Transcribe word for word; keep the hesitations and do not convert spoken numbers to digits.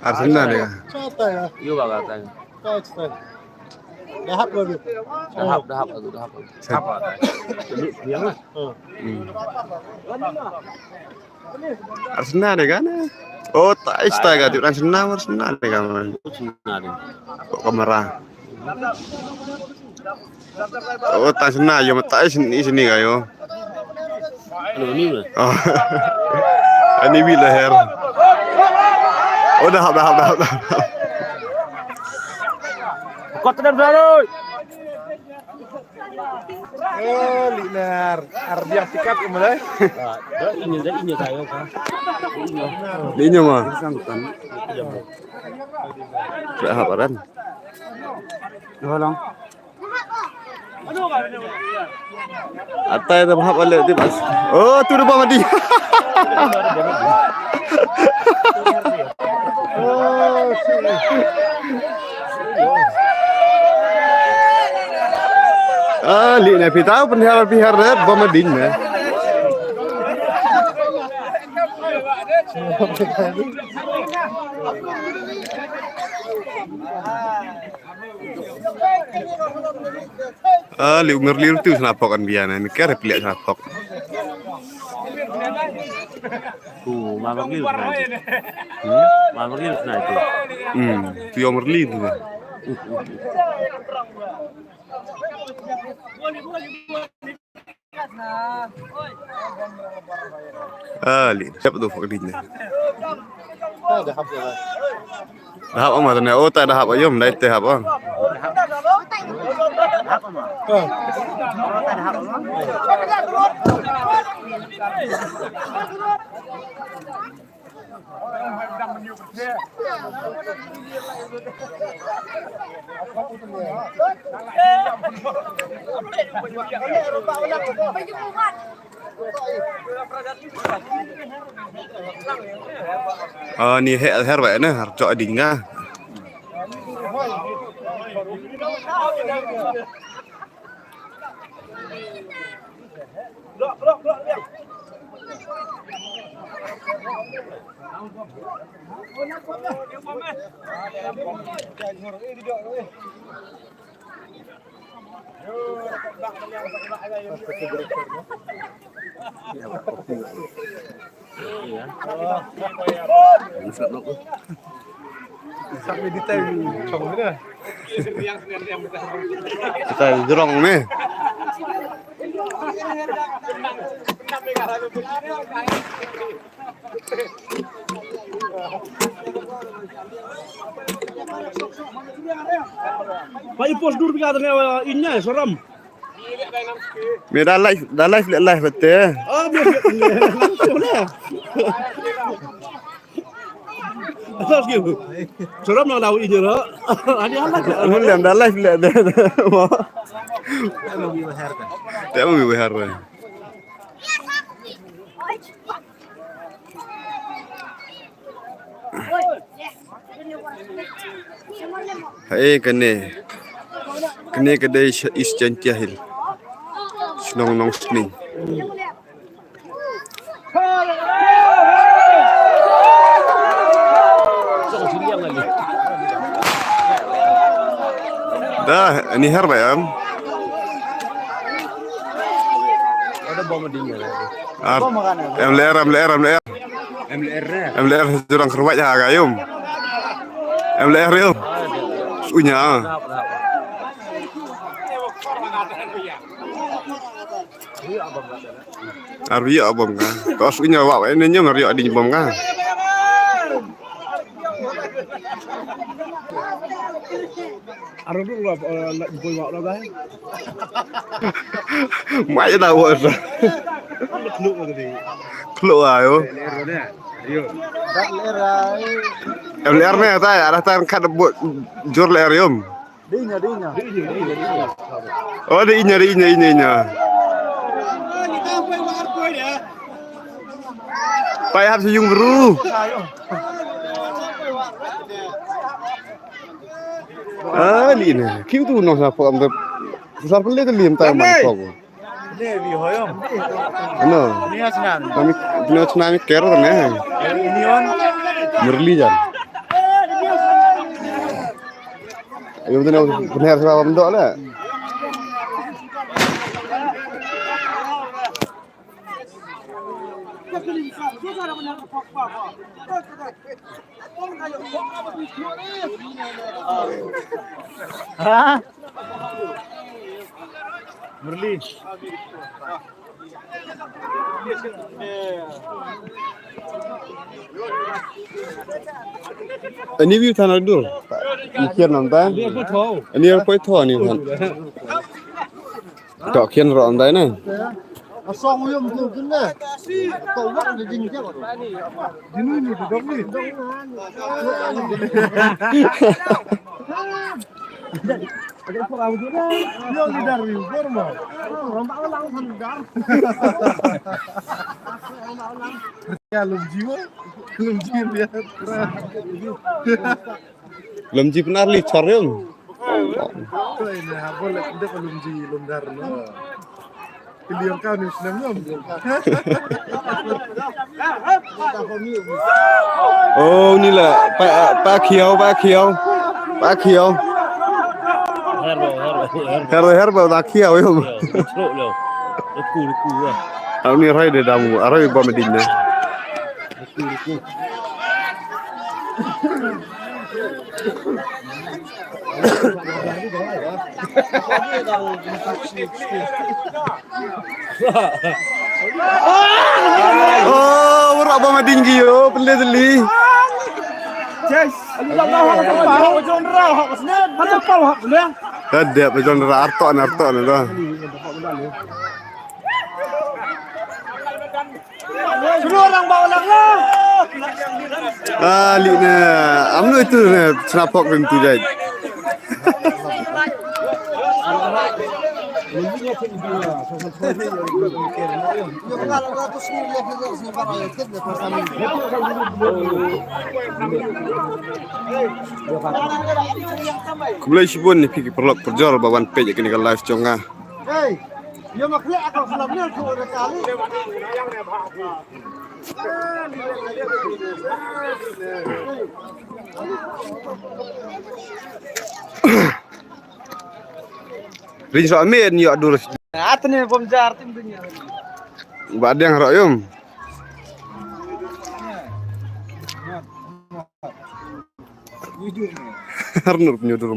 Arsenal ya. Yo ba kata. Dahap, dahap, dahap, dahap. Dahap. Hmm. Arsenal de kan? Oh, tai stai ka tu Arsenal, Arsenal de kan? Arsenal de. Kok kamera? Oh, tai Arsenal yo, tai sini sini ka yo. Anu ni. Oh. Ani bila her. Oh, dah, dah, dah, dah. Kot dan baru. Eh, linar. Ardiak sikat kembali. Dah ini, dah ini kayo ka. Di ini mah. Sangkan. Dah haparan. Tolong. Atai da bahap ale di bas. Oh, tu da bamadi. Ah, li na pitau penhar pihar da bamadi na. Ah, li umur li tu sana pok kan biana ni kare piliak sana pok. Tu mamar li sana. Hmm? Mamar li sana tu. Hmm, tu umur li tu. Ah, li, siap tu fak ding. Dah hap ma tane, oh, ta dah hap ayom, dai te hap ah. Ah, ni he her ba ne, har jok ding ah. Kita jrong ni. Pai pos dur biga tane inya soram. Me da live, da live le live te. Ah, me langsung le. Atas gitu. Soram nang daw inya. Ani amat. Mun lem da live le de. Mo. Te mo bi bahar. Hae kane, kane ka dei sha East Jaintia Hills, shnong Nongsning. Da, ani her ba em. Ar, em ler, em ler, em ler. Em ler, em ler jurang kerwat ha ga yum. Em ler yum. Unya. Ar ïoh bom ka. Tos unya wa wa ne nyong ar ïoh ding bom ka. Ar ïoh la la boi wa la dai. Mai da wa sa. Kluk la dai. Kluk ayo. Em ler ne ta ya, ada tan kat bot jur ler yom. Dinya, dinya. Oh, dinya, dinya, dinya, dinya. Pai hap si yung bru. Ah, li ne. Kiu tu nong sa pok am te. Sar pele te lim ta man pok. Ano? Nami, nami ker ne. Murli jan. Ayo, tu nami benar sa bam dok le. Ha? Murli. Ani view thana dur. Ni kier nam ta. Ani ar koi tho ani than. Tok kian ro andai na. Asong yum tu kin na. Ko wak de ding ke. Dinu ni tu dong ni. Ada ko au tu na. Yo ni dar ni bor ma. Romba lang san dar. Ya lum jiwa. Lum jiwa ya. Lum ji pnar li chor yum. Ko ina ha bol de ko lum ji lum dar no. Kiliang ka ni snam yum. Oh, ni la pa pa khiau, pa khiau. Pa khiau. Herbo, herbo, herbo. Herbo, herbo, pa khiau yum. Chlo lo. Ku ku. Au ni rai de dam, arai ba medin na. Oh, wara ba mading gi yo, pele deli. Tade pa jon ra arto na arto na da. Ali ne, amno itu ne, snapok rim tu jai. Khublei shibun ïa phi ki paralok parajor ba wan peit ïa kane ka live jong nga. Ring so amen ïa dur. Atne bom jar tim dunia. Ba deng ro yum. Har nur nyu dur.